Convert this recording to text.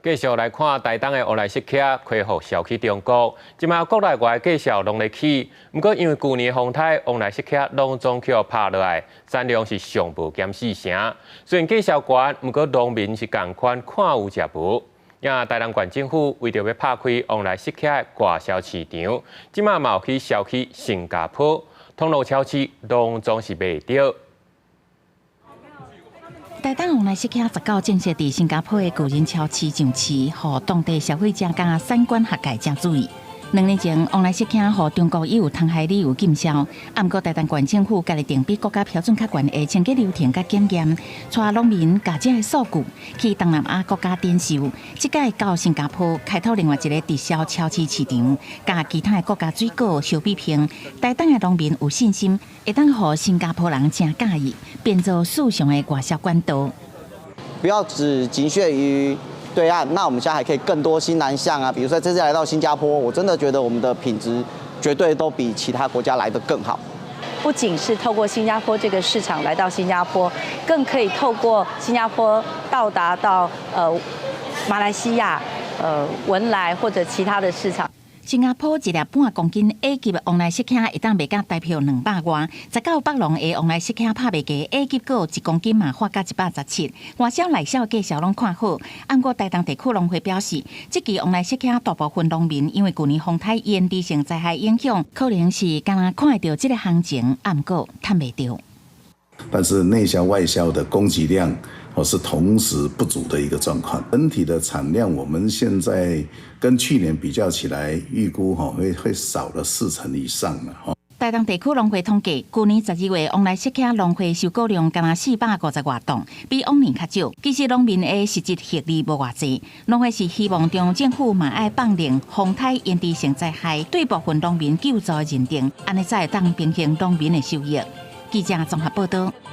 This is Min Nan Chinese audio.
繼續來看台東的旺來釋茄恢復銷去中國，這馬國內外價數攏咧起，毋過因為舊年風颱，旺來釋茄攏總予拍落來，產量是上無減四成。雖然價數懸，毋過農民是仝款看有食無。也台南縣政府為著欲拍開旺來釋茄的外銷市場，這馬嘛有去銷去新加坡，通路超市攏總是賣著。台東旺來釋茄19正式佇新加坡的巨人超市上市，予當地消費者佮產官學界誠注意。2年前，旺來釋茄予中國以有通海理由禁銷，啊，毋過台東縣政府家己定比國家標準較懸的清潔流程佮檢驗，帶農民共這个數據去東南亞國家展售。這擺到新加坡開拓另外一个直銷超市市場，佮其他的國家水果相比拼，台東的農民有信心會當予新加坡人誠佮意，變做時尚的外銷管道。不要只僅限於對岸，那我們現在還可以更多新南向啊，比如說這次來到新加坡，我真的覺得我們的品質絕對都比其他國家來得更好。不僅是透過新加坡這個市場來到新加坡，更可以透過新加坡到達到馬來西亞、文萊或者其他的市場。新加坡一粒半公斤 A 級的旺來釋茄會當賣甲台票200外，19北農的旺來釋茄拍賣價 A 級閣1公斤嘛發甲117。外銷內銷價數攏看好。毋過台東地區農會表示，這季旺來釋茄大部分農民因為舊年風颱淹地性災害影響，可能是敢若看會著這个行情，毋過趁袂著。但是內銷外銷的供給量，哦，是同時不足的一個狀況。整體的產量，我們現在跟去年比較起來，預估哈會少了4成以上了哈。台東地區農會統計，舊年12月旺來釋茄農會收割量干焦450外噸，比往年較少。其實農民的實質獲利無偌濟。農會是希望中央政府嘛愛放寬風颱淹地性災害對部分農民救助的認定，按呢才會當平衡農民的收益。記者綜合報導。